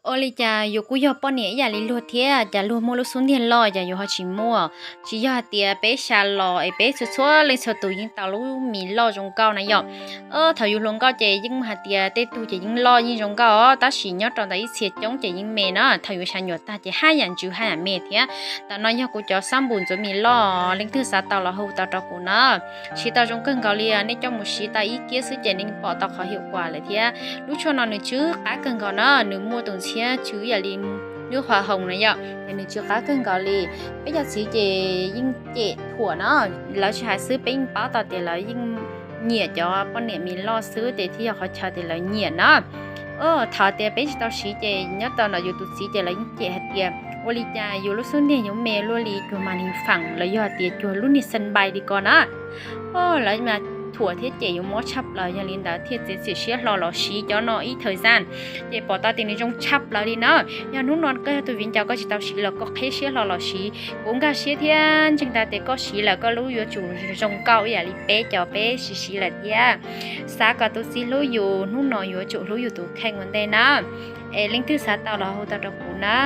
Ua li cas yus kuj yog poj niam ib yam li luag thiab, cas luag muaj lub xub ntiag loj cas yus ho tsis muaj? Tsis yog hais tias peb xya los es peb txhua txhua leej txhua tus yeej tau lub mis loj zoo nkauj na yom. Thaum yus hluas nkauj ces yeej hais tias tej tug ces yeej loj yeej zoo nkauj os, tab sis nyob rau ntawm ib txhia coob ces yeej me na. Thaum yus xya nyuam tag ces haj yam ntsws haj yam me thiab. Tam no yog kuv cov xab npum ntxuav mis loj, leej twg xav tau los hu tau rau kuv na. Siv tau zoo kawg nkaus li, nej coj mus siv tau ib kiab xwb ces nej pom tau qhov hauv kuam lawm thiab. Lub tshuaj no nws tsw qab kawg nkaus na, nws muaj tus ntxhiab tsw ib yam li lub hoa hồng na yom, ces nws tsw qab kawg nkaus li. Peb cov txiv ces yeej cem thuam na, lawv tsis hais xwb peb yeej paub tau tias lawv yeej nyiam cov poj niam mis loj xwb ces thiaj yog qhov chaw tias lawv nyiam na. Thaum tias peb tsis tau siv ces nyob tau ntawm yus tus txiv ces lawv yeej cem hais tias ua li cas yus lub xub ntiag yuav me luaj li cuag mas neeg feem los yog tias cuag lub niag xab npais li ko na. Lawv mas thuam thiab cem yus mob tshaj plaws, yog li ntawd thiaj txiav txim siab hlo los siv cov no ib thời gian, ces pom tau tias nws zoo tshaj plaws li na. Yog hnub no koj yog tus viv ncaus koj tsis tau siv los koj qheb siab hlo los siv. Kuv nkag siab thiab ntseeg tau tias koj siv lawm koj lub yuav tsum zoo nkauj ib yam li peb cov peb siv siv lawm thiab. Xav kom tus txiv hlub yus hnub no yuav tsum hlub yus tus kheej ua ntej na. Es leej twg xav tau los hu tau rau kuv na.